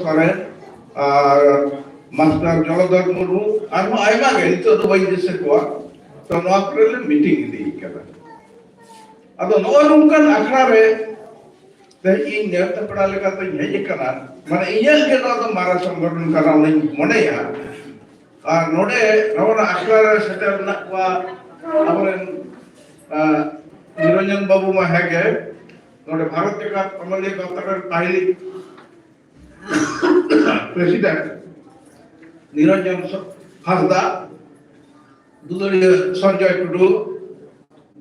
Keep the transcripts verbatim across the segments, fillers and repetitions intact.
ᱥᱚᱨᱮᱱ ᱟᱨ master Jaladhar Murmu, ᱟᱨᱦᱚᱸ ᱟᱭᱢᱟ ᱜᱮ, ᱱᱤᱛᱚᱜ ᱫᱚ ᱵᱟᱹᱧ ᱫᱤᱥᱟᱹ ᱠᱚᱣᱟ᱾ ᱛᱚ, ᱱᱚᱣᱟ ᱠᱚᱨᱮ ᱞᱮ ᱢᱤᱴᱤᱝ ᱤᱫᱤᱭᱮᱫ ᱠᱟᱱᱟ᱾ ᱟᱫᱚ ᱱᱚᱜᱼᱚ ᱱᱚᱝᱠᱟᱱ ᱟᱠᱷᱲᱟ ᱨᱮ ᱛᱮᱦᱮᱧ ᱤᱧ ᱱᱮᱣᱛᱟ ᱯᱮᱲᱟ ᱞᱮᱠᱟᱛᱮᱧ ᱦᱮᱡ ᱟᱠᱟᱱᱟ᱾ ᱢᱟᱱᱮ, ᱤᱧᱟᱹᱜ ᱜᱮ ᱱᱚᱣᱟ ᱫᱚ ᱢᱟᱨᱟᱝ ᱥᱚᱝᱜᱚᱴᱷᱚᱱ ᱠᱟᱱᱟ ᱚᱱᱟᱧ ᱢᱚᱱᱮᱭᱟ᱾ ᱟᱨ ᱱᱚᱰᱮ ᱱᱚᱜᱼᱚ ᱱᱚᱣᱟ ᱟᱠᱷᱲᱟ ᱨᱮ ᱥᱮᱴᱮᱨ ᱢᱮᱱᱟᱜ ᱠᱚᱣᱟ ᱟᱵᱚᱨᱮᱱ, ᱟᱸ, ᱱᱤᱨᱚᱧᱡᱚᱱ ᱵᱟᱹᱵᱩ ᱢᱟ ᱦᱮᱸᱜᱮ, ᱱᱚᱰᱮ ᱵᱷᱟᱨᱚᱛ ᱡᱟᱠᱟᱛ ᱚᱱᱚᱞᱤᱭᱟᱹ ᱜᱟᱶᱛᱟ ᱨᱮᱱ ᱯᱟᱹᱦᱤᱞᱤᱡ ᱯᱨᱮᱥᱤᱰᱮᱱᱴ ᱱᱤᱨᱚᱧᱡᱚᱱ ᱦᱟᱸᱥᱫᱟ, ᱫᱩᱞᱟᱹᱲᱤᱭᱟᱹ ᱥᱚᱧᱡᱚᱭ ᱴᱩᱰᱩ,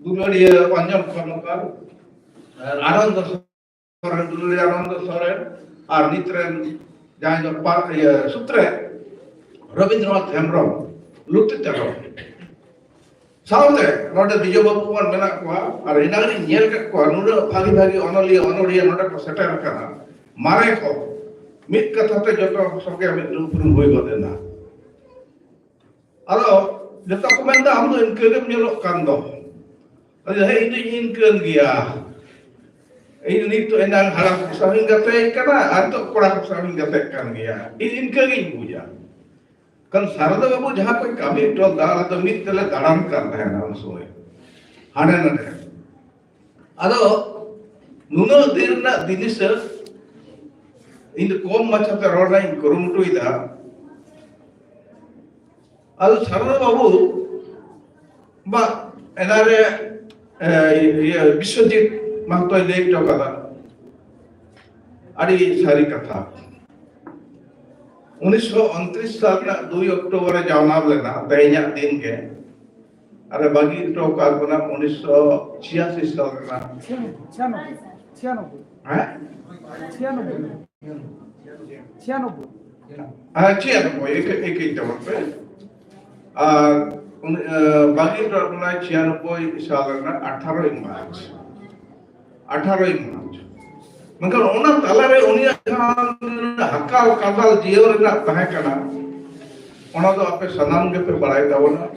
ᱫᱩᱞᱟᱹᱲᱤᱭᱟᱹ ᱚᱧᱡᱚᱱ ᱠᱚᱨᱢᱚᱠᱟᱨ, ᱟᱱᱚᱱᱫᱚ ᱥᱚᱨᱮᱱ, ᱫᱩᱞᱟᱹᱲᱤᱭᱟᱹ ᱟᱱᱚᱱᱫᱚ ᱥᱚᱨᱮᱱ, ᱟᱨ ᱱᱤᱛ ᱨᱮᱱ ᱡᱟᱦᱟᱸᱭ ᱫᱚ ᱯᱟ-, ᱤᱭᱟᱹ, ᱥᱩᱛᱨᱮ ᱨᱚᱵᱤᱱᱫᱨᱚᱱᱟᱛᱷ ᱦᱮᱢᱵᱨᱚᱢ, ᱞᱩᱠᱛᱤ ᱛᱮᱨᱚ᱾ ᱥᱟᱶᱛᱮ ᱱᱚᱰᱮ ᱵᱤᱡᱚᱭ ᱵᱟᱹᱵᱩ ᱠᱚ ᱢᱮᱱᱟᱜ ᱠᱚᱣᱟ, ᱟᱨ ᱮᱱᱟᱝ ᱨᱤᱧ ᱧᱮᱞ ᱠᱮᱫ ᱠᱚᱣᱟ, ᱱᱩᱱᱟᱹᱜ ᱵᱷᱟᱜᱤ ᱵᱷᱟᱜᱤ ᱚᱱᱚᱞᱤᱭᱟᱹ ᱚᱱᱚᱞᱤᱭᱟᱹ ᱱᱚᱰᱮ ᱠᱚ ᱥᱮᱴᱮᱨ ᱟᱠᱟᱱᱟ᱾ ᱢᱟᱨᱮ ᱠᱚ ᱢᱤᱫ ᱠᱟᱛᱷᱟ ᱛᱮ ᱡᱚᱛᱚ ᱥᱚᱸᱜᱮ ᱢᱤᱫ ᱩᱯᱨᱩᱢ ᱦᱩᱭ ᱜᱚᱫ ᱮᱱᱟ᱾ ᱟᱫᱚ ᱡᱚᱛᱚ ᱠᱚ ᱢᱮᱱᱫᱟ, "ᱟᱢ ᱫᱚ ᱤᱱᱠᱟᱹ ᱜᱮᱢ ᱧᱮᱞᱚᱜ ᱠᱟᱱ ᱫᱚ?" ᱟᱫᱚ, "ᱦᱮᱸ, ᱤᱧ ᱫᱚᱧ ᱤᱱᱠᱟᱹᱱ ᱜᱮᱭᱟ, ᱤᱧ ᱱᱤᱛ ᱫᱚ ᱮᱱᱟᱝ ᱦᱟᱲᱟᱢ ᱠᱚ ᱥᱟᱶ ᱤᱧ ᱜᱟᱛᱮ ᱠᱟᱱᱟ, ᱟᱨ ᱱᱤᱛᱚᱜ ᱠᱚᱲᱟ ᱠᱚ ᱥᱟᱶ ᱤᱧ ᱜᱟᱛᱮᱜ ᱠᱟᱱ ᱜᱮᱭᱟ, ᱤᱧ ᱤᱱᱠᱟᱹ ᱜᱤᱧ ᱵᱩᱡᱟ᱾" ᱠᱟᱨᱚᱱ ᱥᱟᱨᱚᱫᱟ ᱵᱟᱹᱵᱩ ᱡᱟᱦᱟᱸ ᱠᱚᱭ ᱠᱟᱹᱢᱤ ᱦᱚᱴᱚ ᱞᱮᱫᱟ, ᱟᱞᱮ ᱫᱚ ᱢᱤᱫ ᱛᱮᱞᱮ ᱫᱟᱬᱟᱱ ᱠᱟᱱ ᱛᱟᱦᱮᱱᱟ ᱩᱱ ᱥᱚᱢᱚᱭ, ᱦᱟᱸᱰᱮ ᱱᱟᱰᱮ᱾ ᱟᱫᱚ ᱱᱩᱱᱟᱹᱜ ᱫᱤᱱ ᱨᱮᱱᱟᱜ ᱫᱤᱱᱤᱥᱟᱹ ᱤᱧ ᱫᱚ ᱠᱚᱢ ᱢᱟᱪᱷᱟᱛᱮ ᱨᱚᱲ ᱨᱮᱱᱟᱜ ᱤᱧ ᱠᱩᱨᱩᱢᱩᱴᱩᱭᱮᱫᱟ᱾ ᱟᱫᱚ ᱥᱟᱨᱚᱫᱟ ᱵᱟᱹᱵᱩ ᱵᱟ ᱮᱱᱟᱨᱮ, ᱮ, ᱤᱭᱟᱹ, ᱵᱤᱥᱣᱚᱡᱤᱛ ᱢᱟᱦᱟᱛᱚᱭ ᱞᱟᱹᱭ ᱦᱚᱴᱚ ᱠᱟᱫᱟ, ᱟᱹᱰᱤ ᱥᱟᱹᱨᱤ ᱠᱟᱛᱷᱟ᱾ ᱩᱱᱤᱥᱥᱚ ᱩᱱᱛᱨᱤᱥ ᱥᱟᱞ ᱨᱮᱱᱟᱜ ᱫᱩᱭ ᱚᱠᱴᱳᱵᱚᱨ ᱨᱮ ᱡᱟᱱᱟᱢ ᱞᱮᱱᱟ, ᱛᱮᱦᱮᱧᱟᱜ ᱫᱤᱱ ᱜᱮ᱾ ᱟᱨ ᱵᱟᱹᱜᱤ ᱦᱚᱴᱚ ᱠᱟᱫ ᱵᱚᱱᱟ ᱩᱱᱤᱥᱥᱚ ᱪᱷᱤᱭᱟᱥᱤ ᱥᱟᱞ ᱨᱮᱱᱟᱜ᱾ ᱪᱷᱤᱭᱟᱱᱚᱵᱵᱳᱭ, ᱪᱷᱤᱭᱟᱱᱚᱵᱵᱳᱭ᱾ ᱦᱮᱸ? ᱪᱷᱤᱭᱟᱱᱚᱵᱵᱳᱭ᱾ ᱪᱷᱤᱭᱟᱱᱚᱵᱵᱳᱭ᱾ ᱦᱮᱸ, ᱪᱷᱤᱭᱟᱱᱚᱵᱵᱳᱭ, ᱮᱠ-, ᱮᱠ ᱤᱧ ᱛᱟᱵᱚᱱ ᱯᱮ᱾ ᱟᱨ ᱩᱱᱤ, ᱮ, ᱵᱟᱹᱜᱤ ᱦᱚᱴᱚ ᱠᱟᱫ ᱵᱚᱱᱟᱭ ᱪᱷᱤᱭᱟᱱᱚᱵᱵᱳᱭ ᱥᱟᱞ ᱨᱮᱱᱟᱜ ᱟᱴᱷᱟᱨᱚᱭ ᱢᱟᱨᱪ᱾ ᱟᱴᱷᱟᱨᱚᱭ ᱢᱟᱨᱪ᱾ ᱢᱮᱱᱠᱷᱟᱱ ᱚᱱᱟ ᱛᱟᱞᱟᱨᱮ ᱩᱱᱤᱭᱟᱜ ᱡᱟᱦᱟᱸ ᱦᱟᱠᱟᱞ ᱠᱟᱸᱫᱟᱞ ᱡᱤᱭᱚᱱ ᱨᱮᱱᱟᱜ ᱛᱟᱦᱮᱸ ᱠᱟᱱᱟ, ᱚᱱᱟ ᱫᱚ ᱟᱯᱮ ᱥᱟᱱᱟᱢ ᱜᱮᱯᱮ ᱵᱟᱲᱟᱭ ᱛᱟᱵᱚᱱᱟ᱾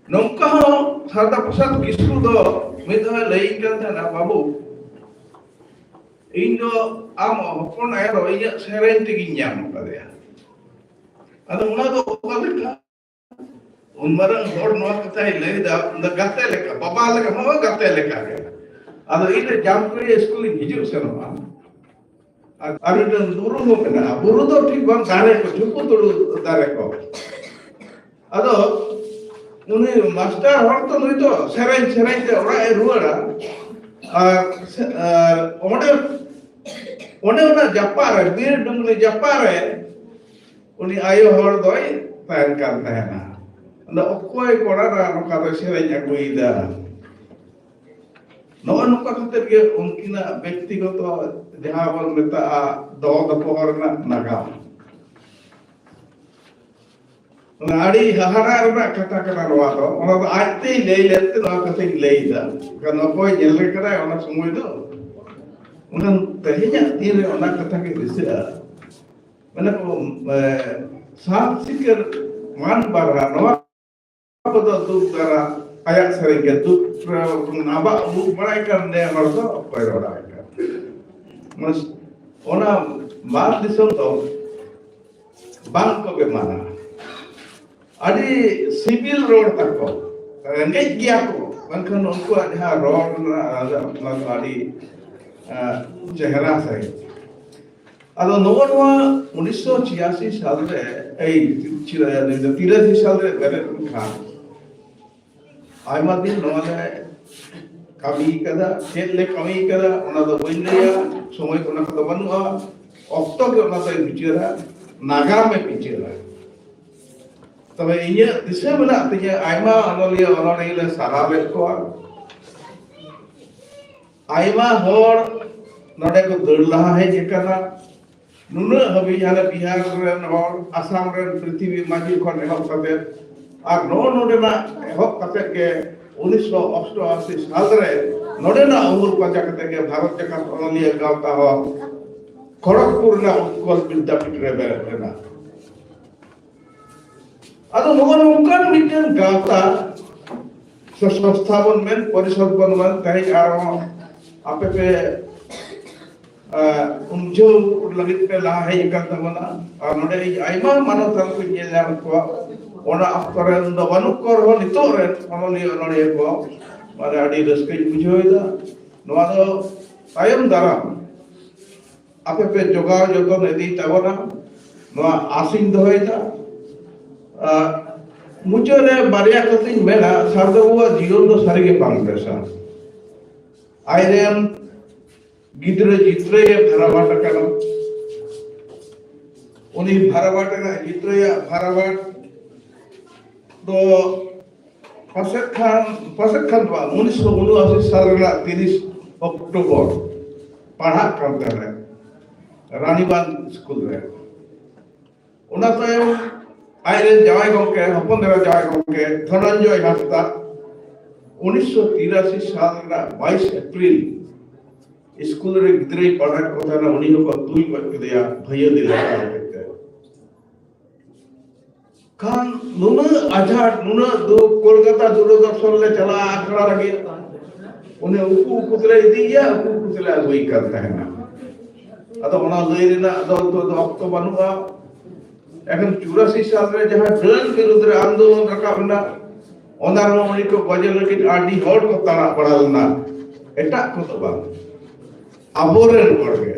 ᱱᱚᱝᱠᱟ ᱦᱚᱸ ᱥᱟᱨᱫᱟ ᱯᱨᱚᱥᱟᱫᱽ ᱠᱤᱥᱠᱩ ᱫᱚ ᱢᱤᱫ ᱫᱷᱟᱣ ᱞᱟᱹᱭᱟᱹᱧ ᱠᱟᱱ ᱛᱟᱦᱮᱱᱟ, "ᱵᱟᱹᱵᱩ, ᱤᱧ ᱫᱚ ᱟᱢ ᱦᱚᱯᱚᱱ ᱮᱨ ᱤᱧᱟᱹᱜ ᱥᱮᱨᱮᱧ ᱛᱮᱜᱤᱧ ᱧᱟᱢ ᱠᱟᱫᱮᱭᱟ᱾ ᱟᱫᱚ ᱚᱱᱟ ᱫᱚ ᱚᱠᱟ ᱞᱮᱠᱟ? ᱩᱱ ᱢᱟᱨᱟᱝ ᱦᱚᱲ ᱱᱚᱣᱟ ᱠᱟᱛᱷᱟᱭ ᱞᱟᱹᱭ ᱮᱫᱟ, ᱩᱱ ᱫᱚ ᱜᱟᱛᱮ ᱞᱮᱠᱟ, ᱵᱟᱵᱟ ᱞᱮᱠᱟ, ᱱᱚᱣᱟ ᱜᱟᱛᱮ ᱞᱮᱠᱟ ᱜᱮ᱾ ᱟᱫᱚ ᱤᱧ ᱫᱚ ᱡᱟᱢᱯᱩᱭᱟᱹ ᱥᱠᱩᱞ ᱤᱧ ᱦᱤᱡᱩᱜ ᱥᱮᱱᱚᱜᱼᱟ᱾ ᱟᱨ, ᱟᱨ ᱢᱤᱫᱴᱟᱝ ᱵᱩᱨᱩ ᱦᱚᱸ ᱢᱮᱱᱟᱜᱼᱟ᱾ ᱵᱩᱨᱩ ᱫᱚ ᱴᱷᱤᱠ ᱵᱟᱝ, ᱫᱟᱨᱮ ᱠᱚ, ᱪᱩᱯᱩ ᱫᱩᱲᱩ ᱫᱟᱨᱮ ᱠᱚ᱾ ᱟᱫᱚ ᱩᱱᱤ ᱢᱟᱥᱴᱟᱨ ᱦᱚᱲ ᱫᱚ ᱱᱩᱭ ᱫᱚ ᱥᱮᱨᱮᱧ ᱥᱮᱨᱮᱧ ᱛᱮ ᱚᱲᱟᱜ ᱮ ᱨᱩᱣᱟᱹᱲᱟ᱾ ᱟᱨ ᱥᱮ-, ᱟᱨ ᱚᱸᱰᱮ, ᱚᱸᱰᱮ ᱚᱱᱟ ᱡᱟᱯᱟᱜ ᱨᱮ, ᱵᱤᱨ ᱰᱩᱝᱨᱤ ᱡᱟᱯᱟᱜ ᱨᱮ ᱩᱱᱤ ᱟᱭᱳ ᱦᱚᱲ ᱫᱚᱭ ᱛᱟᱦᱮᱱ ᱠᱟᱱ ᱛᱟᱦᱮᱱᱟ᱾ ᱟᱫᱚ ᱚᱠᱚᱭ ᱠᱚᱲᱟ ᱨᱟ ᱱᱚᱝᱠᱟ ᱫᱚᱭ ᱥᱮᱨᱮᱧ ᱟᱹᱜᱩᱭᱮᱫᱟ? ᱱᱚᱜᱼᱚ ᱱᱚᱝᱠᱟ ᱠᱟᱛᱮ ᱜᱮ ᱩᱱᱠᱤᱱᱟᱜ ᱵᱮᱠᱛᱤᱜᱚᱛᱚ ᱡᱟᱦᱟᱸ ᱵᱚᱱ ᱢᱮᱛᱟᱜᱼᱟ ᱫᱚ ᱫᱚᱯᱚᱦᱚ ᱨᱮᱱᱟᱜ ᱱᱟᱜᱟᱢ᱾ ᱚᱱᱟ ᱟᱹᱰᱤ ᱦᱟᱦᱟᱲᱟ ᱨᱮᱱᱟᱜ ᱠᱟᱛᱷᱟ ᱠᱟᱱᱟ ᱱᱚᱣᱟ ᱫᱚ᱾ ᱚᱱᱟ ᱫᱚ ᱟᱡ ᱛᱮᱭ ᱞᱟᱹᱭ ᱞᱮᱫ ᱛᱮ ᱱᱚᱣᱟ ᱠᱟᱛᱷᱟᱧ ᱞᱟᱹᱭ ᱮᱫᱟ᱾ ᱮᱱᱠᱷᱟᱱ ᱚᱠᱚᱭ ᱧᱮᱞ ᱞᱮ ᱠᱟᱱᱟᱭ ᱚᱱᱟ ᱥᱚᱢᱚᱭ ᱫᱚ? ᱢᱮᱱᱠᱷᱟᱱ ᱛᱮᱦᱮᱧᱟᱜ ᱫᱤᱱ ᱨᱮ ᱚᱱᱟ ᱠᱟᱛᱷᱟ ᱜᱮ ᱫᱤᱥᱟᱹᱜᱼᱟ᱾ ᱢᱟᱱᱮ ᱠᱚ, ᱮ, ᱥᱟᱛ ᱥᱤᱠᱟᱹᱨ ᱢᱟᱱ ᱵᱟᱨᱦᱟ, ᱱᱚᱣᱟ ᱠᱚᱫᱚ ᱫᱩᱠ ᱫᱟᱨᱟ ᱟᱭᱟᱜ ᱥᱮᱨᱮᱧ ᱜᱮ, ᱫᱩᱠ ᱨᱮ ᱟᱵᱟᱜ ᱩᱰᱩᱠ ᱵᱟᱲᱟᱭ ᱠᱟᱱ ᱱᱮ ᱦᱚᱲ ᱫᱚ ᱚᱠᱚᱭ ᱨᱚᱲᱟᱭ ᱠᱟᱱ? ᱢᱟᱱᱮ ᱚᱱᱟ ᱢᱟᱱ ᱫᱤᱥᱚᱢ ᱫᱚ ᱵᱟᱝ ᱠᱚ ᱵᱮᱢᱟᱨᱟ᱾ ᱟᱹᱰᱤ ᱥᱤᱵᱤᱞ ᱨᱚᱲ ᱛᱟᱠᱚ, ᱨᱮᱸᱜᱮᱡ ᱜᱮᱭᱟ ᱠᱚ, ᱢᱮᱱᱠᱷᱟᱱ ᱩᱱᱠᱩᱣᱟᱜ ᱡᱟᱦᱟᱸ ᱨᱚᱲ ᱨᱮᱱᱟᱜ ᱨᱟᱡᱟ, ᱚᱱᱟ ᱫᱚ ᱟᱹᱰᱤ, ᱮ, ᱪᱮᱦᱨᱟ ᱥᱟᱺᱦᱤᱡ᱾ ᱟᱫᱚ ᱱᱚᱜᱼᱚ ᱱᱚᱣᱟ ᱩᱱᱤᱥᱥᱚ ᱪᱷᱤᱭᱟᱥᱤ ᱥᱟᱞ ᱨᱮ, ᱮᱭ, ᱪᱤᱨᱟ-, ᱛᱤᱨᱟᱥᱤ ᱥᱟᱞ ᱨᱮ ᱵᱮᱨᱮᱫ ᱞᱮᱱᱠᱷᱟᱱ ᱟᱭᱢᱟ ᱫᱤᱱ ᱱᱚᱣᱟ ᱞᱮ ᱠᱟᱹᱢᱤ ᱠᱟᱫᱟ᱾ ᱪᱮᱫ ᱞᱮ ᱠᱟᱹᱢᱤ ᱠᱟᱫᱟ ᱚᱱᱟ ᱫᱚ ᱵᱟᱹᱧ ᱞᱟᱹᱭᱟ, ᱥᱚᱢᱚᱭ ᱚᱱᱟ ᱠᱚᱫᱚ ᱵᱟᱹᱱᱩᱜᱼᱟ᱾ ᱚᱠᱛᱚ ᱜᱮ ᱚᱱᱟ ᱫᱚᱭ ᱵᱤᱪᱟᱹᱨᱟ, ᱱᱟᱜᱟᱢᱮ ᱵᱤᱪᱟᱹᱨᱟ᱾ ᱛᱚᱵᱮ ᱤᱧᱟᱹᱜ ᱫᱤᱥᱟᱹ ᱢᱮᱱᱟᱜ ᱛᱤᱧᱟᱹ, ᱟᱭᱢᱟ ᱚᱱᱚᱞᱤᱭᱟᱹ ᱚᱱᱚᱞᱤᱭᱟᱹ ᱞᱮ ᱥᱟᱨᱦᱟᱣ ᱞᱮᱫ ᱠᱚᱣᱟ᱾ ᱟᱭᱢᱟ ᱦᱚᱲ ᱱᱚᱰᱮ ᱠᱚ ᱫᱟᱹᱲ ᱞᱟᱦᱟ ᱦᱮᱡ ᱟᱠᱟᱱᱟ᱾ ᱱᱩᱱᱟᱹᱜ ᱦᱟᱹᱵᱤᱡ ᱦᱟᱱᱮ ᱵᱤᱦᱟᱨ ᱨᱮᱱ ᱦᱚᱲ, ᱟᱥᱟᱢ ᱨᱮᱱ ᱯᱨᱤᱛᱷᱤᱵᱤ ᱢᱟᱹᱡᱷᱤ ᱠᱷᱚᱱ ᱮᱦᱚᱵ ᱠᱟᱛᱮ ᱟᱨ ᱱᱚᱜᱼᱚ ᱱᱚᱰᱮᱱᱟᱜ ᱮᱦᱚᱵ ᱠᱟᱛᱮ ᱜᱮ ᱩᱱᱤᱥᱥᱚ ᱚᱥᱴᱚᱟᱥᱤ ᱥᱟᱞ ᱨᱮ ᱱᱚᱰᱮᱱᱟᱜ ᱩᱢᱩᱞ ᱯᱟᱸᱡᱟ ᱠᱟᱛᱮ ᱜᱮ ᱵᱷᱟᱨᱚᱛ ᱡᱟᱠᱟᱛ ᱚᱱᱚᱞᱤᱭᱟᱹ ᱜᱟᱶᱛᱟ ᱦᱚᱸ ᱠᱷᱚᱲᱚᱜᱽᱯᱩᱨ ᱨᱮᱱᱟᱜ ᱩᱛᱠᱚᱞ ᱵᱤᱫᱽᱫᱟᱯᱤᱴ ᱨᱮ ᱵᱮᱨᱮᱫ ᱞᱮᱱᱟ᱾ ᱟᱫᱚ ᱱᱚᱜᱼᱚ ᱱᱚᱝᱠᱟᱱ ᱢᱤᱫᱴᱮᱱ ᱜᱟᱶᱛᱟ ᱥᱮ ᱥᱚᱝᱥᱛᱷᱟ ᱵᱚᱱ ᱢᱮᱱ, ᱯᱚᱨᱤᱥᱚᱫ ᱵᱚᱱ ᱢᱮᱱ, ᱛᱮᱦᱮᱧ ᱟᱨᱦᱚᱸ ᱟᱯᱮ ᱯᱮ ᱟᱨ ᱩᱢᱡᱷᱟᱹᱣ ᱞᱟᱹᱜᱤᱫ ᱛᱮ ᱞᱟᱦᱟ ᱦᱮᱡ ᱟᱠᱟᱱ ᱛᱟᱵᱚᱱᱟ᱾ ᱟᱨ ᱱᱚᱰᱮ ᱤᱧ ᱟᱭᱢᱟ ᱢᱟᱱᱚᱛᱟᱱ ᱠᱚᱧ ᱧᱮᱞ ᱧᱟᱢ ᱠᱚᱣᱟ, ᱚᱱᱟ ᱚᱠᱛᱚ ᱨᱮᱱ ᱫᱚ ᱵᱟᱹᱱᱩᱜ ᱠᱚ ᱨᱮᱦᱚᱸ ᱱᱤᱛᱚᱜ ᱨᱮᱱ ᱚᱱᱚᱞᱤᱭᱟᱹ ᱚᱱᱚᱞᱤᱭᱟᱹ ᱠᱚ, ᱢᱟᱱᱮ ᱟᱹᱰᱤ ᱨᱟᱹᱥᱠᱟᱹᱧ ᱵᱩᱡᱷᱟᱹᱣ ᱮᱫᱟ᱾ ᱱᱚᱣᱟ ᱫᱚ ᱛᱟᱭᱚᱢ ᱫᱟᱨᱟᱢ ᱟᱯᱮ ᱯᱮ ᱡᱚᱜᱟᱣ ᱡᱚᱛᱚᱱ ᱤᱫᱤ ᱛᱟᱵᱚᱱᱟ, ᱱᱚᱣᱟ ᱟᱥᱤᱧ ᱫᱚᱦᱚᱭᱮᱫᱟ᱾ ᱟᱨ ᱢᱩᱪᱟᱹᱫ ᱨᱮ ᱵᱟᱨᱭᱟ ᱠᱟᱛᱷᱟᱧ ᱢᱮᱱᱟ, ᱥᱟᱨᱫᱟ ᱵᱟᱵᱩᱣᱟᱜ ᱡᱤᱭᱚᱱ ᱫᱚ ᱥᱟᱹᱨᱤᱜᱮ ᱵᱟᱝ ᱵᱮᱥᱟ᱾ ᱟᱡᱨᱮᱱ ᱜᱤᱫᱽᱨᱟᱹ ᱡᱤᱛᱨᱟᱹᱭᱮ ᱵᱷᱟᱨᱟᱵᱟᱴ ᱟᱠᱟᱱᱟ᱾ ᱩᱱᱤ ᱵᱷᱟᱨᱟᱵᱟᱴ ᱨᱮᱱᱟᱜ, ᱜᱤᱫᱽᱨᱟᱹᱭᱟᱜ ᱵᱷᱟᱨᱟᱵᱟᱴ ᱫᱚ ᱯᱟᱥᱮᱫ ᱠᱷᱟᱱ, ᱯᱟᱥᱮᱫ ᱠᱷᱟᱱ ᱫᱚ ᱵᱟᱝ, ᱩᱱᱤᱥᱥᱚ ᱩᱱᱩᱟᱥᱤ ᱥᱟᱞ ᱨᱮᱱᱟᱜ ᱛᱤᱨᱤᱥ ᱚᱠᱴᱳᱵᱚᱨ ᱯᱟᱲᱦᱟᱜ ᱠᱟᱱ ᱛᱟᱦᱮᱸᱱᱟ ᱨᱟᱱᱤᱵᱟᱸᱫᱷ ᱥᱠᱩᱞ ᱨᱮ᱾ ᱚᱱᱟ ᱛᱟᱭᱚᱢ ᱟᱡᱨᱮᱱ ᱡᱟᱶᱟᱭ ᱜᱚᱢᱠᱮ, ᱦᱚᱯᱚᱱ ᱮᱨᱟ ᱡᱟᱶᱟᱭ ᱜᱚᱢᱠᱮ ᱫᱷᱚᱱᱚᱱᱡᱚᱭ ᱦᱟᱸᱥᱫᱟ ᱩᱱᱤᱥᱥᱚ ᱛᱤᱨᱟᱥᱤ ᱥᱟᱞ ᱨᱮᱱᱟᱜ ᱵᱟᱭᱤᱥ ᱮᱯᱨᱤᱞ ᱥᱠᱩᱞ ᱨᱮ ᱜᱤᱫᱽᱨᱟᱹᱭ ᱯᱟᱲᱦᱟᱣᱮᱫ ᱠᱚ ᱛᱟᱦᱮᱱᱟ, ᱩᱱᱤ ᱦᱚᱸᱠᱚ ᱛᱩᱧ ᱜᱚᱡ ᱠᱮᱫᱮᱭᱟ ᱵᱷᱟᱹᱭᱟᱹ ᱫᱤᱞ ᱦᱚᱛᱮᱡ ᱛᱮ᱾ ᱠᱷᱟᱱ ᱱᱩᱱᱟᱹᱜ ᱟᱡᱷᱟᱴ, ᱱᱩᱱᱟᱹᱜ ᱫᱩᱠ, ᱠᱳᱞᱠᱟᱛᱟ ᱫᱩᱨᱚᱫᱚᱨᱥᱚᱱ ᱞᱮ ᱪᱟᱞᱟᱜᱼᱟ ᱟᱠᱷᱲᱟ ᱞᱟᱹᱜᱤᱫ, ᱩᱱᱤ ᱩᱠᱩ ᱩᱠᱩ ᱛᱮᱞᱮ ᱤᱫᱤᱭᱮᱭᱟ, ᱩᱠᱩ ᱩᱠᱩ ᱛᱮᱞᱮ ᱟᱹᱜᱩᱭᱮ ᱠᱟᱱ ᱛᱟᱦᱮᱱᱟ᱾ ᱟᱫᱚ ᱚᱱᱟ ᱞᱟᱹᱭ ᱨᱮᱱᱟᱜ ᱫᱚ ᱱᱤᱛᱚᱜ ᱫᱚ ᱚᱠᱛᱚ ᱵᱟᱹᱱᱩᱜᱼᱟ᱾ ᱮᱠᱷᱚᱱ ᱪᱩᱨᱟᱥᱤ ᱥᱟᱞ ᱨᱮ ᱡᱟᱦᱟᱸ ᱰᱟᱹᱱ ᱵᱤᱨᱩᱫᱽ ᱨᱮ ᱟᱱᱫᱳᱞᱚᱱ ᱨᱟᱠᱟᱵ ᱮᱱᱟ, ᱚᱱᱟ ᱨᱮᱦᱚᱸ ᱩᱱᱤ ᱠᱚ ᱜᱚᱡᱮ ᱞᱟᱹᱜᱤᱫ ᱟᱹᱰᱤ ᱦᱚᱲ ᱠᱚ ᱛᱟᱲᱟᱜ ᱵᱟᱲᱟ ᱞᱮᱱᱟ, ᱮᱴᱟᱜ ᱠᱚᱫᱚ ᱵᱟᱝ, ᱟᱵᱚᱨᱮᱱ ᱦᱚᱲ ᱜᱮ᱾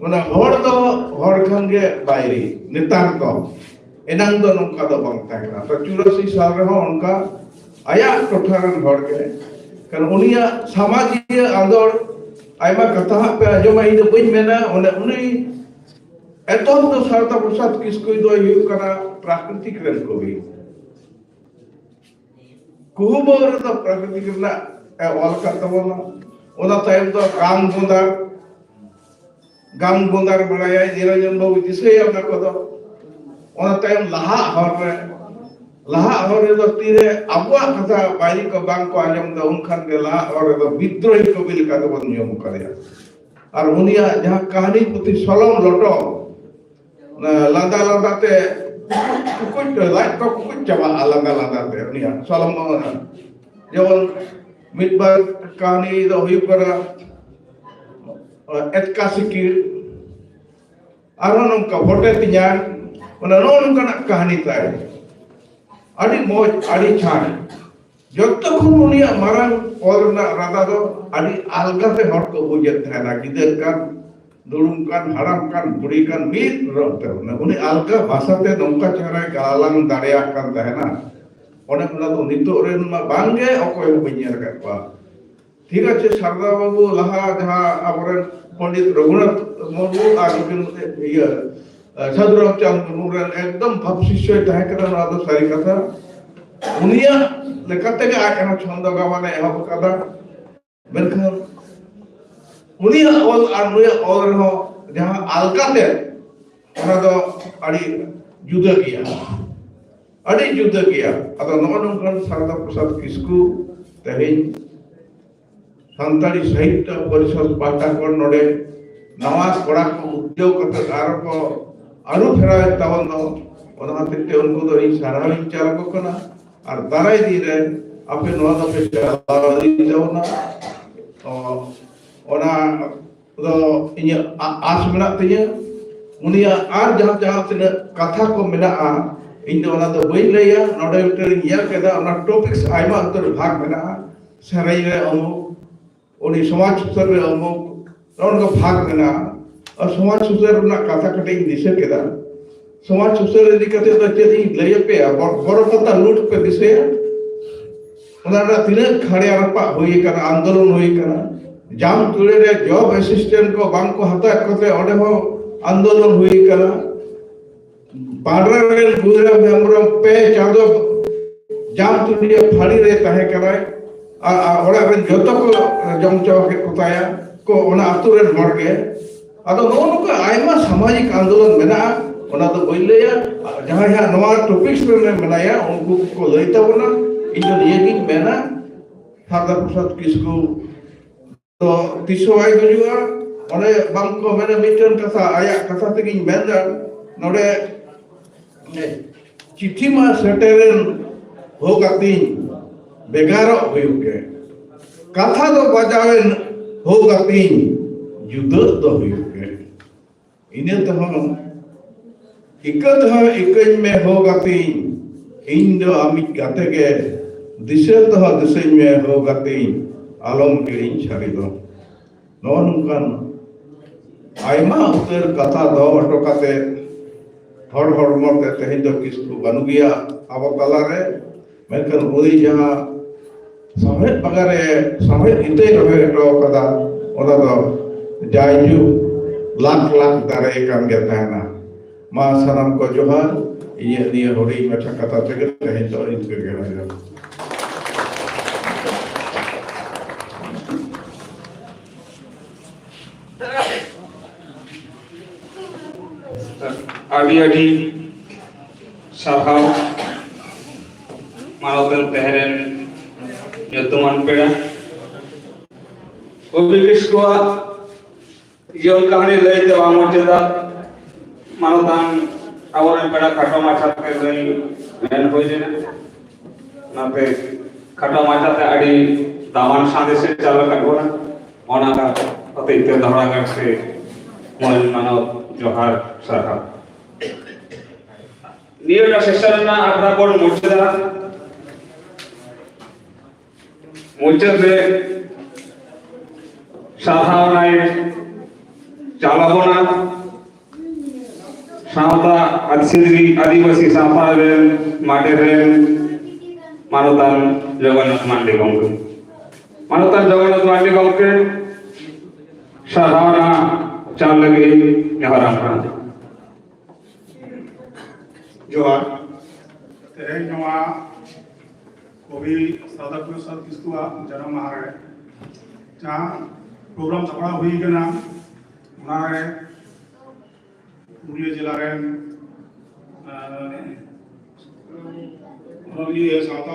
ᱚᱱᱟ ᱦᱚᱲ ᱫᱚ ᱦᱚᱲ ᱠᱷᱟᱱ ᱜᱮ ᱵᱟᱭᱨᱤ, ᱱᱮᱛᱟᱨ ᱫᱚ, ᱮᱱᱟᱝ ᱫᱚ ᱱᱚᱝᱠᱟ ᱫᱚ ᱵᱟᱝ ᱛᱟᱦᱮᱸ ᱠᱟᱱᱟ᱾ ᱛᱚ ᱪᱩᱨᱟᱥᱤ ᱥᱟᱞ ᱨᱮᱦᱚᱸ ᱚᱱᱠᱟ ᱟᱭᱟᱜ ᱴᱚᱴᱷᱟ ᱨᱮᱱ ᱦᱚᱲ ᱜᱮ, ᱠᱟᱨᱚᱱ ᱩᱱᱤᱭᱟᱜ ᱥᱟᱢᱟᱡᱤᱠ ᱟᱸᱫᱳᱲ, ᱟᱭᱢᱟ ᱠᱟᱛᱷᱟ ᱦᱟᱸᱜ ᱯᱮ ᱟᱸᱡᱚᱢᱟ, ᱤᱧ ᱫᱚ ᱵᱟᱹᱧ ᱢᱮᱱᱟ, ᱚᱱᱮ ᱩᱱᱤ ᱮᱛᱚᱦᱚᱵ ᱫᱚ ᱥᱟᱨᱫᱟ ᱯᱨᱚᱥᱟᱫᱽ ᱠᱤᱥᱠᱩ ᱫᱚᱭ ᱦᱩᱭᱩᱜ ᱠᱟᱱᱟ ᱯᱨᱟᱠᱨᱤᱛᱤᱠ ᱨᱮᱱ ᱠᱚᱵᱤ᱾ ᱠᱩᱦᱩᱵᱟᱹᱣ ᱨᱮᱫᱚ ᱯᱨᱟᱠᱨᱤᱛᱤᱠ ᱨᱮᱱᱟᱜ ᱮ ᱚᱞ ᱟᱠᱟᱫ ᱛᱟᱵᱚᱱᱟ᱾ ᱚᱱᱟ ᱛᱟᱭᱚᱢ ᱫᱚ ᱜᱟᱢ ᱵᱚᱸᱫᱟᱨ, ᱜᱟᱢ ᱵᱚᱸᱫᱟᱨ ᱵᱟᱲᱟᱭᱟᱭ, ᱱᱤᱨᱚᱧᱡᱚᱱ ᱵᱟᱹᱵᱩ ᱫᱤᱥᱟᱹᱭᱟ ᱚᱱᱟ ᱠᱚᱫᱚ᱾ ᱚᱱᱟ ᱛᱟᱭᱚᱢ ᱞᱟᱦᱟᱜ ᱦᱚᱨ ᱨᱮ, ᱞᱟᱦᱟᱜ ᱦᱚᱨ ᱨᱮᱫᱚ ᱛᱤᱨᱮ ᱟᱵᱚᱣᱟᱜ ᱠᱟᱛᱷᱟ ᱵᱟᱭᱨᱤ ᱠᱚ ᱵᱟᱝ ᱠᱚ ᱟᱸᱡᱚᱢ ᱮᱫᱟ, ᱩᱱᱠᱷᱟᱱ ᱜᱮ ᱞᱟᱦᱟᱜ ᱦᱚᱨ ᱨᱮᱫᱚ ᱵᱤᱫᱽᱨᱳᱦᱤ ᱠᱚᱵᱤ ᱞᱮᱠᱟ ᱛᱮᱵᱚᱱ ᱧᱩᱢ ᱟᱠᱟᱫᱮᱭᱟ᱾ ᱟᱨ ᱩᱱᱤᱭᱟᱜ ᱡᱟᱦᱟᱸ ᱠᱟᱹᱦᱱᱤ ᱯᱩᱛᱷᱤ ᱥᱚᱞᱚᱝ ᱞᱚᱴᱚᱢ, ᱚᱱᱟ ᱞᱟᱸᱫᱟ ᱞᱟᱸᱫᱟ ᱛᱮ ᱠᱩᱠᱩᱡ, ᱞᱟᱡ ᱠᱚ ᱠᱩᱠᱩᱡ ᱪᱟᱵᱟᱜᱼᱟ ᱞᱟᱸᱫᱟ ᱞᱟᱸᱫᱟ ᱛᱮ ᱩᱱᱤᱭᱟᱜ ᱥᱚᱞᱚᱝ ᱚᱱᱟ᱾ ᱡᱮᱢᱚᱱ ᱢᱤᱫ ᱵᱟᱨ ᱠᱟᱹᱦᱱᱤ ᱫᱚ ᱦᱩᱭᱩᱜ ᱠᱟᱱᱟ, ᱮᱛᱠᱟ ᱥᱤᱠᱤᱲ, ᱟᱨᱦᱚᱸ ᱱᱚᱝᱠᱟ ᱵᱷᱚᱴᱮ ᱛᱤᱧᱟᱹ, ᱚᱱᱟ ᱱᱚᱜᱼᱚ ᱱᱚᱝᱠᱟᱱᱟᱜ ᱠᱟᱹᱦᱱᱤ ᱛᱟᱭ᱾ ᱟᱹᱰᱤ ᱢᱚᱡᱽ, ᱟᱹᱰᱤ ᱪᱷᱟᱸᱴ᱾ ᱡᱚᱛᱚ ᱠᱷᱚᱱ ᱩᱱᱤᱭᱟᱜ ᱢᱟᱨᱟᱝ ᱚᱞ ᱨᱮᱱᱟᱜ ᱨᱟᱫᱟ ᱫᱚ ᱟᱹᱰᱤ ᱟᱞᱜᱟ ᱛᱮ ᱦᱚᱲ ᱠᱚ ᱵᱩᱡᱮᱫ ᱛᱟᱦᱮᱱᱟ᱾ ᱜᱤᱫᱟᱹᱨ ᱠᱟᱱ, ᱫᱩᱲᱩᱵ ᱠᱟᱱ, ᱦᱟᱲᱟᱢ ᱠᱟᱱ, ᱵᱩᱲᱦᱤ ᱠᱟᱱ, ᱢᱤᱫ ᱨᱚᱲ ᱛᱮ ᱩᱱᱤ ᱟᱞᱜᱟ ᱵᱷᱟᱥᱟ ᱛᱮ ᱱᱚᱝᱠᱟ ᱪᱮᱦᱨᱟᱭ ᱜᱟᱞᱟᱝ ᱫᱟᱲᱮᱭᱟᱜ ᱠᱟᱱ ᱛᱟᱦᱮᱱᱟ᱾ ᱚᱱᱮ ᱚᱱᱟ ᱫᱚ ᱱᱤᱛᱚᱜ ᱨᱮᱱ ᱢᱟ ᱵᱟᱝᱜᱮ ᱚᱠᱚᱭ ᱦᱚᱸ ᱵᱟᱹᱧ ᱧᱮᱞ ᱟᱠᱟᱫ ᱠᱚᱣᱟ᱾ ᱴᱷᱤᱠ ᱟᱪᱷᱮ, ᱥᱟᱨᱫᱟ ᱵᱟᱹᱵᱩ ᱞᱟᱦᱟ ᱡᱟᱦᱟᱸ ᱟᱵᱚᱨᱮᱱ ᱯᱚᱱᱰᱤᱛ ᱨᱚᱜᱷᱩᱱᱟᱛᱷ ᱢᱩᱨᱢᱩ ᱟᱨ ᱱᱩᱠᱤᱱ ᱤᱭᱟᱹ, ᱥᱟᱹᱫᱷᱩ ᱨᱟᱢᱪᱟᱸᱫᱽ ᱢᱩᱨᱢᱩ ᱨᱮᱱ ᱮᱠᱫᱚᱢ ᱵᱷᱟᱵ ᱥᱤᱥᱭᱚᱭ ᱛᱟᱦᱮᱸ ᱠᱟᱱᱟ, ᱱᱚᱣᱟ ᱫᱚ ᱥᱟᱹᱨᱤ ᱠᱟᱛᱷᱟ᱾ ᱩᱱᱤᱭᱟᱜ ᱞᱮᱠᱟ ᱛᱮᱜᱮ ᱟᱡ ᱦᱚᱸ ᱪᱷᱚᱱᱫᱚ ᱜᱟᱢᱟᱱᱮ ᱮᱦᱚᱵ ᱟᱠᱟᱫᱟ᱾ ᱢᱮᱱᱠᱷᱟᱱ ᱩᱱᱤᱭᱟᱜ ᱚᱞ ᱟᱨ ᱱᱩᱭᱟᱜ ᱚᱞ ᱨᱮᱦᱚᱸ ᱡᱟᱦᱟᱸ ᱟᱞᱜᱟ ᱛᱮ, ᱚᱱᱟ ᱫᱚ ᱟᱹᱰᱤ ᱡᱩᱫᱟᱹ ᱜᱮᱭᱟ, ᱟᱹᱰᱤ ᱡᱩᱫᱟᱹ ᱜᱮᱭᱟ᱾ ᱟᱫᱚ ᱱᱚᱜᱼᱚ ᱱᱚᱝᱠᱟᱱ ᱥᱟᱨᱫᱟ ᱯᱨᱚᱥᱟᱫᱽ ᱠᱤᱥᱠᱩ ᱛᱮᱦᱮᱧ ᱥᱟᱱᱛᱟᱲᱤ ᱥᱟᱦᱤᱛᱭᱚ ᱯᱚᱨᱤᱥᱚᱫᱽ ᱯᱟᱦᱴᱟ ᱠᱷᱚᱱ ᱱᱚᱰᱮ ᱱᱟᱣᱟ ᱠᱚᱲᱟ ᱠᱚ ᱩᱫᱽᱭᱳᱜᱽ ᱠᱟᱛᱮ ᱟᱨᱚ ᱠᱚ ᱟᱹᱨᱩ ᱯᱷᱮᱨᱟᱣᱮᱫ ᱛᱟᱵᱚᱱ ᱫᱚ, ᱚᱱᱟ ᱦᱚᱛᱮᱡ ᱛᱮ ᱩᱱᱠᱩ ᱫᱚ ᱤᱧ ᱥᱟᱨᱦᱟᱣ ᱤᱧ ᱪᱟᱞ ᱟᱠᱚ ᱠᱟᱱᱟ᱾ ᱟᱨ ᱫᱟᱨᱟᱭ ᱫᱤᱱ ᱨᱮ ᱟᱯᱮ ᱱᱚᱣᱟ ᱫᱚᱯᱮ ᱪᱟᱞᱟᱣ ᱤᱫᱤ ᱛᱟᱵᱚᱱᱟ᱾ ᱛᱚ, ᱚᱱᱟ ᱫᱚ ᱤᱧᱟᱹᱜ ᱟ-, ᱟᱥ ᱢᱮᱱᱟᱜ ᱛᱤᱧᱟᱹ᱾ ᱩᱱᱤᱭᱟᱜ ᱟᱨ ᱡᱟᱦᱟᱸ, ᱡᱟᱦᱟᱸ ᱛᱤᱱᱟᱹᱜ ᱠᱟᱛᱷᱟ ᱠᱚ ᱢᱮᱱᱟᱜᱼᱟ, ᱤᱧ ᱫᱚ ᱚᱱᱟ ᱫᱚ ᱵᱟᱹᱧ ᱞᱟᱹᱭᱟ᱾ ᱱᱚᱰᱮ ᱢᱤᱫᱴᱮᱱ ᱤᱧ ᱧᱮᱞ ᱠᱮᱫᱟ, ᱚᱱᱟ ᱴᱚᱯᱤᱠᱥ ᱟᱭᱢᱟ ᱩᱛᱟᱹᱨ ᱵᱷᱟᱜᱽ ᱢᱮᱱᱟᱜᱼᱟ᱾ ᱥᱮᱨᱮᱧ ᱨᱮ ᱚᱢᱩᱠ, ᱩᱱᱤ ᱥᱚᱢᱟᱡᱽ ᱥᱩᱥᱟᱹᱨ ᱨᱮ ᱚᱢᱩᱠ, ᱱᱚᱜᱼᱚ ᱱᱚᱝᱠᱟ ᱵᱷᱟᱜᱽ ᱢᱮᱱᱟᱜᱼᱟ᱾ ᱟᱨ ᱥᱚᱢᱟᱡᱽ ᱥᱩᱥᱟᱹᱨ ᱨᱮᱱᱟᱜ ᱠᱟᱛᱷᱟ ᱠᱟᱹᱴᱤᱡ ᱤᱧ ᱫᱤᱥᱟᱹ ᱠᱮᱫᱟ᱾ ᱥᱚᱢᱟᱡᱽ ᱥᱩᱥᱟᱹᱨ ᱤᱫᱤ ᱠᱟᱛᱮ ᱫᱚ ᱪᱮᱫ ᱤᱧ ᱞᱟᱹᱭ ᱟᱯᱮᱭᱟ? ᱵᱚ-, ᱵᱚᱨᱚ ᱯᱟᱛᱟ ᱞᱩᱴ ᱯᱮ ᱫᱤᱥᱟᱹᱭᱟ? ᱚᱱᱟ ᱨᱮᱱᱟᱜ ᱛᱤᱱᱟᱹᱜ ᱠᱷᱟᱲᱭᱟ ᱨᱟᱯᱟᱜ ᱦᱩᱭ ᱟᱠᱟᱱᱟ, ᱟᱱᱫᱳᱞᱚᱱ ᱦᱩᱭ ᱟᱠᱟᱱᱟ᱾ ᱡᱟᱢ ᱛᱩᱲᱤ ᱨᱮ ᱡᱚᱵ ᱮᱥᱤᱥᱴᱮᱱᱴ ᱠᱚ ᱵᱟᱝ ᱠᱚ ᱦᱟᱛᱟᱣᱮᱫ ᱠᱚᱛᱮ ᱚᱸᱰᱮ ᱦᱚᱸ ᱟᱱᱫᱳᱞᱚᱱ ᱦᱩᱭ ᱟᱠᱟᱱᱟ᱾ ᱵᱟᱰᱨᱟ ᱨᱮᱱ ᱜᱩᱨᱟᱢ ᱦᱮᱢᱵᱨᱚᱢ ᱯᱮ ᱪᱟᱸᱫᱚ ᱡᱟᱢ ᱛᱩᱲᱤᱭᱟᱹ ᱯᱷᱟᱹᱲᱤ ᱨᱮ ᱛᱟᱦᱮᱸ ᱠᱟᱱᱟᱭ᱾ ᱟᱨ, ᱟᱨ ᱚᱲᱟᱜ ᱨᱮᱱ ᱡᱚᱛᱚ ᱠᱚ ᱡᱚᱢ ᱪᱟᱵᱟ ᱠᱮᱫ ᱠᱚ ᱛᱟᱭᱟ ᱠᱚ, ᱚᱱᱟ ᱟᱹᱛᱩ ᱨᱮᱱ ᱦᱚᱲ ᱜᱮ᱾ ᱟᱫᱚ ᱱᱚᱜᱼᱚ ᱱᱚᱝᱠᱟ ᱟᱭᱢᱟ ᱥᱟᱢᱟᱡᱤᱠ ᱟᱱᱫᱳᱞᱚᱱ ᱢᱮᱱᱟᱜᱼᱟ, ᱚᱱᱟ ᱫᱚ ᱵᱟᱹᱧ ᱞᱟᱹᱭᱟ᱾ ᱡᱟᱦᱟᱸᱭ ᱦᱟᱸᱜ ᱱᱚᱣᱟ ᱴᱚᱯᱤᱠᱥ ᱨᱮ ᱢᱮᱱᱟᱭᱟ, ᱩᱱᱠᱩ ᱠᱚ ᱞᱟᱹᱭ ᱛᱟᱵᱚᱱᱟ᱾ ᱤᱧ ᱫᱚ ᱱᱤᱭᱟᱹᱜᱤᱧ ᱢᱮᱱᱟ, ᱥᱟᱨᱫᱟ ᱯᱨᱚᱥᱟᱫᱽ ᱠᱤᱥᱠᱩ ᱫᱚ ᱛᱤᱥ ᱦᱚᱸ ᱵᱟᱭ ᱜᱩᱡᱩᱜᱼᱟ᱾ ᱚᱱᱮ ᱵᱟᱝ ᱠᱚ ᱢᱮᱱᱟ, ᱢᱤᱫᱴᱮᱱ ᱠᱟᱛᱷᱟ, ᱟᱭᱟᱜ ᱠᱟᱛᱷᱟ ᱛᱮᱜᱤᱧ ᱢᱮᱱᱫᱟ, ᱱᱚᱰᱮ ᱪᱤᱴᱷᱤ ᱢᱟ ᱥᱮᱴᱮᱨᱮᱱ ᱦᱳ ᱜᱟᱛᱤᱧ, ᱵᱷᱮᱜᱟᱨᱚᱜ ᱦᱩᱭᱩᱜ ᱜᱮ᱾ ᱠᱟᱛᱷᱟ ᱫᱚ ᱵᱟᱡᱟᱣᱮᱱ ᱦᱳ ᱜᱟᱛᱤᱧ, ᱡᱩᱫᱟᱹᱜ ᱫᱚ ᱦᱩᱭᱩᱜ ᱜᱮ᱾ ᱤᱱᱟᱹ ᱛᱮᱦᱚᱸ ᱤᱠᱟᱹ ᱛᱮᱦᱚᱸ ᱤᱠᱟᱹᱧ ᱢᱮ ᱦᱳ ᱜᱟᱛᱮᱧ, ᱤᱧ ᱫᱚ ᱟᱢᱤᱡ ᱜᱟᱛᱮ ᱜᱮ, ᱫᱤᱥᱟᱹ ᱛᱮᱦᱚᱸ ᱫᱤᱥᱟᱹᱧ ᱢᱮ ᱦᱳ ᱜᱟᱛᱮᱧ, ᱟᱞᱚᱢ ᱦᱤᱲᱤᱧ ᱥᱟᱹᱨᱤ ᱫᱚ᱾ ᱱᱚᱜᱼᱚ ᱱᱚᱝᱠᱟᱱ ᱟᱭᱢᱟ ᱩᱛᱟᱹᱨ ᱠᱟᱛᱷᱟ ᱫᱚᱦᱚ ᱦᱚᱴᱚ ᱠᱟᱛᱮ ᱦᱚᱲ ᱦᱚᱲᱢᱚ ᱛᱮ ᱛᱮᱦᱮᱧ ᱫᱚ ᱠᱤᱥᱠᱩ ᱵᱟᱹᱱᱩᱜ ᱜᱮᱭᱟ ᱟᱵᱚ ᱛᱟᱞᱟᱨᱮ, ᱢᱮᱱᱠᱷᱟᱱ ᱩᱱᱤ ᱡᱟᱦᱟᱸ ᱥᱟᱶᱦᱮᱫ ᱵᱟᱜᱟᱱ ᱨᱮ ᱥᱟᱶᱦᱮᱫ ᱤᱛᱟᱹᱭ ᱨᱚᱦᱚᱭ ᱦᱚᱴᱚ ᱠᱟᱫᱟ, ᱚᱱᱟ ᱫᱚ ᱡᱟᱭᱡᱩᱜᱽ ᱞᱟᱠᱷ ᱞᱟᱠᱷ ᱫᱟᱨᱮ ᱠᱟᱱ ᱜᱮ ᱛᱟᱦᱮᱱᱟ᱾ ᱢᱟ ᱥᱟᱱᱟᱢ ᱠᱚ ᱡᱚᱦᱟᱨ᱾ ᱤᱧᱟᱹᱜ ᱱᱤᱭᱟᱹ ᱦᱩᱰᱤᱧ ᱢᱟᱪᱷᱟ ᱠᱟᱛᱷᱟ ᱛᱮᱜᱮ ᱛᱮᱦᱮᱧ ᱫᱚ ᱤᱱᱠᱟᱹ ᱜᱮ ᱦᱩᱭᱱᱟ᱾ ᱟᱹᱰᱤ ᱟᱹᱰᱤ ᱥᱟᱨᱦᱟᱣ ᱢᱟᱱᱚᱛᱟᱱ ᱛᱮᱦᱮᱧ ᱨᱮᱱ ᱧᱩᱛᱩᱢᱟᱱ ᱯᱮᱲᱟ᱾ ᱠᱚᱵᱤ ᱠᱤᱥᱠᱩᱣᱟᱜ ᱡᱤᱭᱚᱱ ᱠᱟᱹᱦᱱᱤ ᱞᱟᱹᱭ ᱛᱮ ᱵᱟᱝ ᱢᱩᱪᱟᱹᱫᱟ᱾ ᱢᱟᱱᱚᱛᱟᱱ ᱟᱵᱚᱨᱮᱱ ᱯᱮᱲᱟ ᱠᱷᱟᱴᱚ ᱢᱟᱪᱷᱟ ᱛᱮ ᱞᱟᱹᱭ ᱢᱮᱱ ᱦᱩᱭ ᱞᱮᱱᱟ᱾ ᱚᱱᱟᱛᱮ ᱠᱷᱟᱴᱚ ᱢᱟᱪᱷᱟ ᱛᱮ ᱟᱹᱰᱤ ᱫᱟᱢᱟᱱ ᱥᱟᱸᱫᱮᱥ ᱮ ᱪᱟᱞ ᱟᱠᱟᱫ ᱵᱚᱱᱟ᱾ ᱚᱱᱟ ᱦᱚᱛᱮᱡ ᱛᱮ ᱫᱚᱦᱲᱟ ᱜᱟᱨ ᱥᱮ ᱢᱚᱡᱽ ᱢᱟᱱᱚᱛ ᱡᱚᱦᱟᱨ ᱥᱟᱨᱦᱟᱣ᱾ ᱱᱤᱭᱟᱹ ᱥᱮᱥᱚᱱ ᱨᱮᱱᱟᱜ ᱟᱠᱷᱲᱟ ᱵᱚᱱ ᱢᱩᱪᱟᱹᱫᱟ᱾ ᱢᱩᱪᱟᱹᱫ ᱨᱮ ᱥᱟᱨᱦᱟᱣᱱᱟᱭ ᱪᱟᱞ ᱟᱵᱚᱱᱟ ᱥᱟᱶᱛᱟ ᱟᱹᱫᱤᱥᱤ ᱟᱹᱫᱤᱵᱟᱹᱥᱤ ᱥᱟᱶᱛᱟ ᱨᱮᱱ ᱢᱟᱰᱮᱨ ᱨᱮᱱ ᱢᱟᱱᱚᱛᱟᱱ ᱡᱚᱜᱚᱱᱱᱟᱛᱷ ᱢᱟᱱᱰᱤ ᱜᱚᱢᱠᱮ᱾ ᱢᱟᱱᱚᱛᱟᱱ ᱡᱚᱜᱚᱱᱱᱟᱛᱷ ᱢᱟᱱᱰᱤ ᱜᱚᱢᱠᱮ ᱥᱟᱨᱦᱟᱣᱱᱟ ᱪᱟᱞ ᱞᱟᱹᱜᱤᱫ ᱤᱧ ᱱᱮᱦᱚᱨᱟᱢ ᱠᱟᱱᱟ᱾ ᱡᱚᱦᱟᱨ᱾ ᱛᱮᱦᱮᱧ ᱱᱚᱣᱟ ᱠᱚᱵᱤ ᱥᱟᱨᱫᱟ ᱯᱨᱚᱥᱟᱫᱽ ᱠᱤᱥᱠᱩᱣᱟᱜ ᱡᱟᱱᱟᱢ ᱢᱟᱦᱟ ᱨᱮ ᱡᱟᱦᱟᱸ ᱯᱨᱳᱜᱨᱟᱢ ᱥᱟᱯᱲᱟᱣ ᱦᱩᱭ ᱠᱟᱱᱟ, ᱚᱱᱟ ᱨᱮ ᱯᱩᱨᱩᱞᱤᱭᱟᱹ ᱡᱮᱞᱟ ᱨᱮᱱ, ᱟᱸ, ᱚᱱᱚᱞᱤᱭᱟᱹ, ᱥᱟᱶᱛᱟ